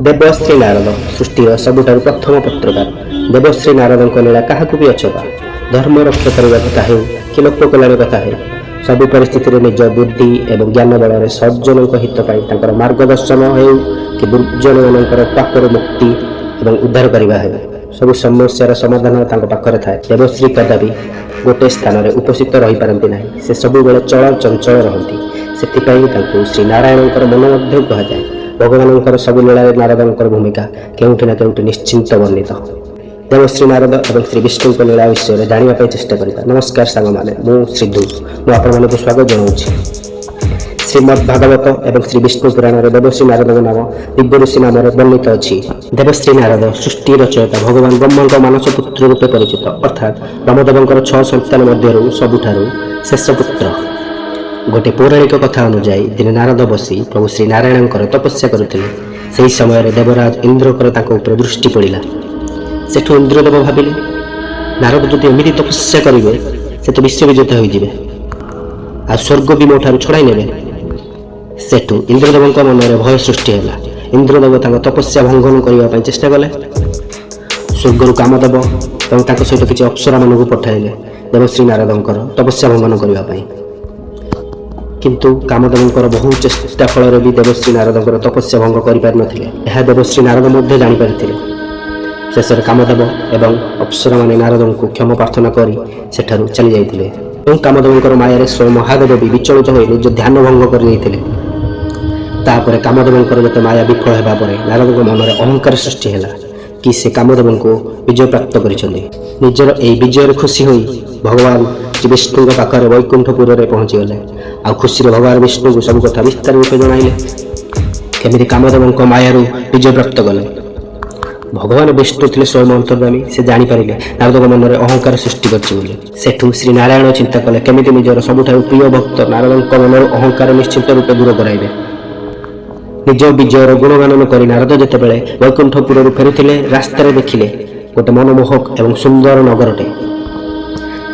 ଦେବଶ୍ରୀ ନାରଦ ସୃଷ୍ଟିର ସବୁଠାରୁ ପ୍ରଥମ ପତ୍ରକାର। ଦେବଶ୍ରୀ ନାରଦଙ୍କ ଲୀଳା କାହାକୁ ବି ଅଛପା। ଧର୍ମ ରକ୍ଷା କରିବା କଥା ହେଉ କି ଲୋକ କଲ୍ୟାଣ କଥା ହେଉ, ସବୁ ପରିସ୍ଥିତିରେ ନିଜ ବୁଦ୍ଧି ଏବଂ ଜ୍ଞାନ ବଳରେ ସଜ୍ଜନଙ୍କ ହିତ ପାଇଁ ତାଙ୍କର ମାର୍ଗଦର୍ଶନ ହେଉ କି ଦୁର୍ଜନମାନଙ୍କର ପାପରୁ ମୁକ୍ତି ଏବଂ ଉଦ୍ଧାର କରିବା ହେଉ, ସବୁ ସମସ୍ୟାର ସମାଧାନ ତାଙ୍କ ପାଖରେ ଥାଏ। ଦେବଶ୍ରୀ କଦାପି ଗୋଟେ ସ୍ଥାନରେ ଉପସ୍ଥିତ ରହିପାରନ୍ତି ନାହିଁ। ସେ ସବୁବେଳେ ଚଳଚଞ୍ଚଳ ରହନ୍ତି। ସେଥିପାଇଁ ତାଙ୍କୁ ଶ୍ରୀ ନାରାୟଣଙ୍କର ମନ ମଧ୍ୟ କୁହାଯାଏ। ଭଗବାନଙ୍କର ସବୁ ଲୀଳାରେ ନାରଦଙ୍କର ଭୂମିକା କେଉଁଠି ନା କେଉଁଠି ନିଶ୍ଚିନ୍ତ ବର୍ଣ୍ଣିତ। ଦେବଶ୍ରୀ ନାରଦ ଏବଂ ଶ୍ରୀ ବିଷ୍ଣୁଙ୍କ ଲୀଳା ବିଷୟରେ ଜାଣିବା ପାଇଁ ଚେଷ୍ଟା କରିବା। ନମସ୍କାର ସାଙ୍ଗମାନେ, ମୁଁ ସିଧୁ, ମୁଁ ଆପଣମାନଙ୍କୁ ସ୍ୱାଗତ ଜଣାଉଛି। ଶ୍ରୀମଦ୍ ଭାଗବତ ଏବଂ ଶ୍ରୀ ବିଷ୍ଣୁ ପୁରାଣରେ ଦେବଶ୍ରୀ ନାରଦଙ୍କ ନାମ ଦିବ୍ୟ ଋଷି ନାମରେ ବର୍ଣ୍ଣିତ ଅଛି। ଦେବଶ୍ରୀ ନାରଦ ସୃଷ୍ଟି ରଚୟିତା ଭଗବାନ ବ୍ରହ୍ମାଙ୍କ ମାନସ ପୁତ୍ର ରୂପେ ପରିଚିତ, ଅର୍ଥାତ୍ ବ୍ରହ୍ମଦେବଙ୍କର ଛଅ ସନ୍ତାନ ମଧ୍ୟରୁ ସବୁଠାରୁ ଶେଷ ପୁତ୍ର। ଗୋଟେ ପୌରାଣିକ କଥା ଅନୁଯାୟୀ, ଦିନେ ନାରଦ ବସି ପ୍ରଭୁ ଶ୍ରୀ ନାରାୟଣଙ୍କର ତପସ୍ୟା କରୁଥିଲେ। ସେହି ସମୟରେ ଦେବରାଜ ଇନ୍ଦ୍ରଙ୍କର ତାଙ୍କ ଉପରେ ଦୃଷ୍ଟି ପଡ଼ିଲା। ସେଠୁ ଇନ୍ଦ୍ରଦେବ ଭାବିଲେ, ନାରଦ ଯଦି ଏମିତି ତପସ୍ୟା କରିବେ, ସେ ତ ବିଶ୍ୱବିଜେତା ହୋଇଯିବେ ଆଉ ସ୍ୱର୍ଗ ବି ମୋ ଠାରୁ ଛଡ଼ାଇ ନେବେ। ସେଠୁ ଇନ୍ଦ୍ରଦେବଙ୍କ ମନରେ ଭୟ ସୃଷ୍ଟି ହେଲା। ଇନ୍ଦ୍ରଦେବ ତାଙ୍କ ତପସ୍ୟା ଭଙ୍ଗନ କରିବା ପାଇଁ ଚେଷ୍ଟା କଲେ। ସ୍ୱର୍ଗରୁ କାମଦେବ ଏବଂ ତାଙ୍କ ସହିତ କିଛି ଅପ୍ସରାମାନଙ୍କୁ ପଠାଇଲେ ଦେବଶ୍ରୀ ନାରଦଙ୍କର ତପସ୍ୟା ଭଙ୍ଗନ କରିବା ପାଇଁ। କିନ୍ତୁ କାମଦେବଙ୍କର ବହୁ ଚେଷ୍ଟା ଫଳରେ ବି ଦେବଶ୍ରୀ ନାରଦଙ୍କର ତପସ୍ୟା ଭଙ୍ଗ କରିପାରିନଥିଲେ। ଏହା ଦେବଶ୍ରୀ ନାରଦ ମଧ୍ୟ ଜାଣିପାରିଥିଲେ। ଶେଷରେ କାମଦେବ ଏବଂ ଅପ୍ସରାମାନେ ନାରଦଙ୍କୁ କ୍ଷମା ପ୍ରାର୍ଥନା କରି ସେଠାରୁ ଚାଲି ଯାଇଥିଲେ ଏବଂ କାମଦେବଙ୍କର ମାୟାରେ ସ୍ୱୟଂ ମହାଦେବ ବି ବିଚଳିତ ହୋଇ ନିଜ ଧ୍ୟାନ ଭଙ୍ଗ କରିଦେଇଥିଲେ। ତାପରେ କାମଦେବଙ୍କର ଯେତେ ମାୟା ବିଫଳ ହେବା ପରେ ନାରଦଙ୍କ ମନରେ ଅହଙ୍କାର ସୃଷ୍ଟି ହେଲା କି ସେ କାମଦେବଙ୍କୁ ବିଜୟ ପ୍ରାପ୍ତ କରିଛନ୍ତି। ନିଜର ଏହି ବିଜୟରେ ଖୁସି ହୋଇ ଭଗବାନ ଶ୍ରୀ ବିଷ୍ଣୁଙ୍କ ପାଖରେ ବୈକୁଣ୍ଠପୁରରେ ପହଞ୍ଚିଗଲେ ଆଉ ଖୁସିରେ ଭଗବାନ ବିଷ୍ଣୁଙ୍କୁ ସବୁ କଥା ବିସ୍ତାର ରୂପେ ଜଣାଇଲେ, କେମିତି କାମଦେବଙ୍କ ମାୟାରୁ ବିଜୟ ପ୍ରାପ୍ତ କଲେ। ଭଗବାନ ବିଷ୍ଣୁ ଥିଲେ ସ୍ୱୟଂ ଅନ୍ତର୍ଯାମୀ। ସେ ଜାଣିପାରିଲେ ନାରଦଙ୍କ ମନରେ ଅହଙ୍କାର ସୃଷ୍ଟି କରିଛି ବୋଲି। ସେଠୁ ଶ୍ରୀ ନାରାୟଣ ଚିନ୍ତା କଲେ, କେମିତି ନିଜର ସବୁଠାରୁ ପ୍ରିୟ ଭକ୍ତ ନାରଦଙ୍କ ମନରୁ ଅହଙ୍କାର ନିଶ୍ଚିତ ରୂପେ ଦୂର କରାଇବେ। ନିଜ ବିଜୟର ଗୁଣଗାନ କରି ନାରଦ ଯେତେବେଳେ ବୈକୁଣ୍ଠପୁରରୁ ଫେରୁଥିଲେ, ରାସ୍ତାରେ ଦେଖିଲେ ଗୋଟେ ମନମୋହକ ଏବଂ ସୁନ୍ଦର ନଗରଟେ।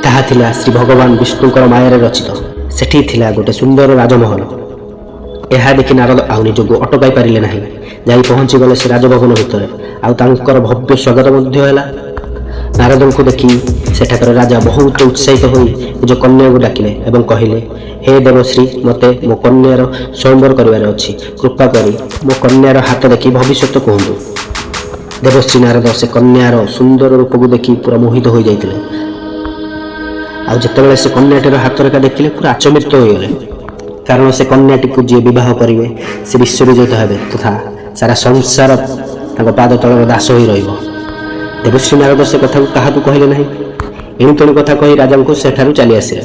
ତାହା ଥିଲା ଶ୍ରୀ ଭଗବାନ ବିଷ୍ଣୁଙ୍କର ମାୟାରେ ରଚିତ। ସେଠି ଥିଲା ଗୋଟେ ସୁନ୍ଦର ରାଜମହଲ। ଏହା ଦେଖି ନାରଦ ଆଉ ନିଜକୁ ଅଟକାଇ ପାରିଲେ ନାହିଁ। ଯାଇ ପହଞ୍ଚିଗଲେ ସେ ରାଜଭବନ ଭିତରେ ଆଉ ତାଙ୍କର ଭବ୍ୟ ସ୍ୱାଗତ ମଧ୍ୟ ହେଲା। ନାରଦଙ୍କୁ ଦେଖି ସେଠାକାର ରାଜା ବହୁତ ଉତ୍ସାହିତ ହୋଇ ନିଜ କନ୍ୟାକୁ ଡାକିଲେ ଏବଂ କହିଲେ, "ହେ ଦେବଶ୍ରୀ, ମୋତେ ମୋ କନ୍ୟାର ସ୍ୱୟଂବର କରିବାର ଅଛି। କୃପା କରି ମୋ କନ୍ୟାର ହାତ ଦେଖି ଭବିଷ୍ୟତ କୁହନ୍ତୁ।" ଦେବଶ୍ରୀ ନାରଦ ସେ କନ୍ୟାର ସୁନ୍ଦର ରୂପକୁ ଦେଖି ପୁରା ମୋହିତ ହୋଇଯାଇଥିଲେ। ଆଉ ଯେତେବେଳେ ସେ କନ୍ୟାଟିର ହାତରେଖା ଦେଖିଲେ, ପୁରା ଆଚମ୍ବିତ ହୋଇଗଲେ। କାରଣ ସେ କନ୍ୟାଟିକୁ ଯିଏ ବିବାହ କରିବେ, ସେ ବିଶ୍ୱବିଜେତା ହେବେ ତଥା ସାରା ସଂସାର ତାଙ୍କ ପାଦ ତଳର ଦାସ ହୋଇ ରହିବ। ଦେବଶ୍ରୀ ନାରଦ ସେ କଥାକୁ କାହାକୁ କହିଲେ ନାହିଁ। ଏଣୁ ତେଣୁ କଥା କହି ରାଜାଙ୍କୁ ସେଠାରୁ ଚାଲି ଆସିଲେ।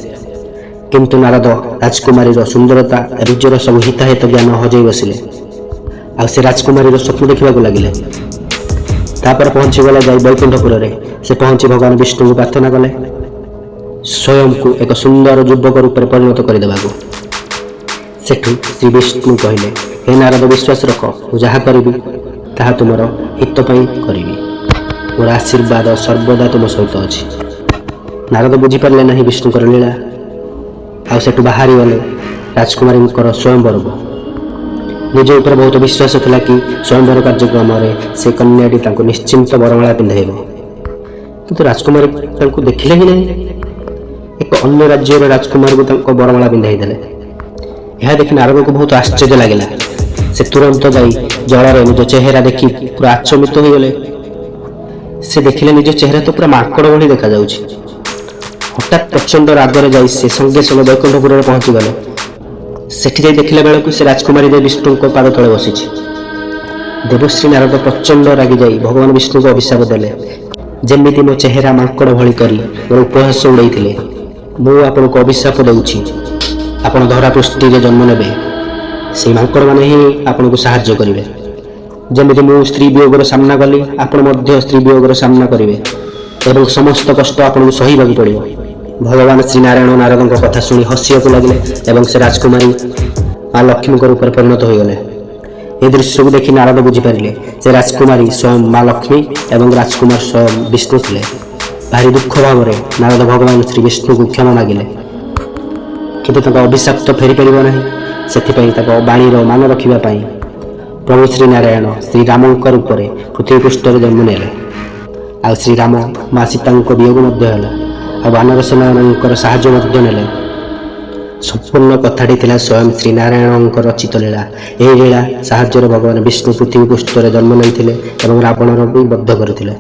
କିନ୍ତୁ ନାରଦ ରାଜକୁମାରୀର ସୁନ୍ଦରତା, ନିଜର ସବୁ ହିତାହିତ ଜ୍ଞାନ ହଜେଇ ବସିଲେ ଆଉ ସେ ରାଜକୁମାରୀର ସ୍ୱପ୍ନ ଦେଖିବାକୁ ଲାଗିଲେ। ତାପରେ ପହଞ୍ଚିଗଲେ ଯାଇ ବୈକୁଣ୍ଠପୁରରେ। ସେ ପହଞ୍ଚି ଭଗବାନ ବିଷ୍ଣୁଙ୍କୁ ପ୍ରାର୍ଥନା କଲେ ସ୍ୱୟଂକୁ ଏକ ସୁନ୍ଦର ଯୁବକ ରୂପରେ ପରିଣତ କରିଦେବାକୁ। ସେଠୁ ଶ୍ରୀ ବିଷ୍ଣୁ କହିଲେ, "ହେ ନାରଦ, ବିଶ୍ୱାସ ରଖ, ମୁଁ ଯାହା କରିବି ତାହା ତୁମର ହିତ ପାଇଁ କରିବି। ମୋର ଆଶୀର୍ବାଦ ସର୍ବଦା ତୁମ ସହିତ ଅଛି।" ନାରଦ ବୁଝିପାରିଲେ ନାହିଁ ବିଷ୍ଣୁଙ୍କର ଲୀଳା ଆଉ ସେଠୁ ବାହାରିଗଲେ ରାଜକୁମାରୀଙ୍କର ସ୍ୱୟଂବରକୁ। ନିଜ ଉପରେ ବହୁତ ବିଶ୍ୱାସ ଥିଲା କି ସ୍ୱୟଂବର କାର୍ଯ୍ୟକ୍ରମରେ ସେ କନ୍ୟାଟି ତାଙ୍କୁ ନିଶ୍ଚିନ୍ତ ବରମାଳା ପିନ୍ଧାଇବ। କିନ୍ତୁ ରାଜକୁମାରୀ ତାଙ୍କୁ ଦେଖିଲେ ହିଁ ନାହିଁ। ଏକ ଅନ୍ୟ ରାଜ୍ୟର ରାଜକୁମାରୀକୁ ତାଙ୍କ ବରମାଳା ପିନ୍ଧାଇ ଦେଲେ। ଏହା ଦେଖି ନାରଦଙ୍କୁ ବହୁତ ଆଶ୍ଚର୍ଯ୍ୟ ଲାଗିଲା। ସେ ତୁରନ୍ତ ଯାଇ ଜଳରେ ନିଜ ଚେହେରା ଦେଖି ପୁରା ଆଚମ୍ବିତ ହୋଇଗଲେ। ସେ ଦେଖିଲେ, ନିଜ ଚେହେରା ତ ପୁରା ମାଙ୍କଡ଼ ଭଳି ଦେଖାଯାଉଛି। ହଠାତ୍ ପ୍ରଚଣ୍ଡ ରାଗରେ ଯାଇ ସେ ସଙ୍ଗେ ସଙ୍ଗେ ବୈକୁଣ୍ଠପୁରରେ ପହଞ୍ଚିଗଲେ। ସେଠି ଯାଇ ଦେଖିଲା ବେଳକୁ ସେ ରାଜକୁମାରୀ ଯାଇ ବିଷ୍ଣୁଙ୍କ ପାଦ ତଳେ ବସିଛି। ଦେବଶ୍ରୀ ନାରଦ ପ୍ରଚଣ୍ଡ ରାଗି ଯାଇ ଭଗବାନ ବିଷ୍ଣୁଙ୍କୁ ଅଭିଶାପ ଦେଲେ, "ଯେମିତି ମୋ ଚେହେରା ମାଙ୍କଡ଼ ଭଳି କରି ମୋର ଉପହାସ ଉଡ଼େଇଥିଲେ, ମୁଁ ଆପଣଙ୍କୁ ଅଭିଶାପ ଦେଉଛି, ଆପଣ ଧରା ପୃଷ୍ଠରେ ଜନ୍ମ ନେବେ। ସେଇ ମାଙ୍କଡ଼ମାନେ ହିଁ ଆପଣଙ୍କୁ ସାହାଯ୍ୟ କରିବେ। ଯେମିତି ମୁଁ ସ୍ତ୍ରୀ ବିୟୋଗର ସାମ୍ନା କଲି, ଆପଣ ମଧ୍ୟ ସ୍ତ୍ରୀ ବିୟୋଗର ସାମ୍ନା କରିବେ ଏବଂ ସମସ୍ତ କଷ୍ଟ ଆପଣଙ୍କୁ ସହିବାକୁ ପଡ଼ିବ।" ଭଗବାନ ଶ୍ରୀନାରାୟଣ ନାରଦଙ୍କ କଥା ଶୁଣି ହସିବାକୁ ଲାଗିଲେ ଏବଂ ସେ ରାଜକୁମାରୀ ମା ଲକ୍ଷ୍ମୀଙ୍କ ରୂପରେ ପରିଣତ ହୋଇଗଲେ। ଏ ଦୃଶ୍ୟକୁ ଦେଖି ନାରଦ ବୁଝିପାରିଲେ ଯେ ରାଜକୁମାରୀ ସ୍ୱୟଂ ମା ଲକ୍ଷ୍ମୀ ଏବଂ ରାଜକୁମାର ସ୍ୱୟଂ ବିଷ୍ଣୁ ଥିଲେ। ଭାରି ଦୁଃଖ ଭାବରେ ନାରଦ ଭଗବାନ ଶ୍ରୀ ବିଷ୍ଣୁଙ୍କୁ କ୍ଷମା ମାଗିଲେ। କିନ୍ତୁ ତାଙ୍କ ଅଭିଶାପ ତ ଫେରିପାରିବ ନାହିଁ। ସେଥିପାଇଁ ତାଙ୍କ ବାଣୀର ମାନ ରଖିବା ପାଇଁ ପ୍ରଭୁ ଶ୍ରୀନାରାୟଣ ଶ୍ରୀରାମଙ୍କ ରୂପରେ ପୃଥିବୀ ପୃଷ୍ଠରେ ଜନ୍ମ ନେଲେ। ଆଉ ଶ୍ରୀରାମ ମା ସୀତାଙ୍କ ବିୟୋଗ ମଧ୍ୟ ହେଲା, ଆଉ ବାନର ସେନାମାନଙ୍କର ସାହାଯ୍ୟ ମଧ୍ୟ ନେଲେ। ସମ୍ପୂର୍ଣ୍ଣ କଥାଟି ଥିଲା ସ୍ୱୟଂ ଶ୍ରୀନାରାୟଣଙ୍କ ରଚିତ ଲୀଳା। ଏହି ଲୀଳା ସାହାଯ୍ୟରେ ଭଗବାନ ବିଷ୍ଣୁ ପୃଥିବୀ ପୃଷ୍ଠରେ ଜନ୍ମ ନେଇଥିଲେ ଏବଂ ରାବଣର ବି ବଧ କରିଥିଲେ।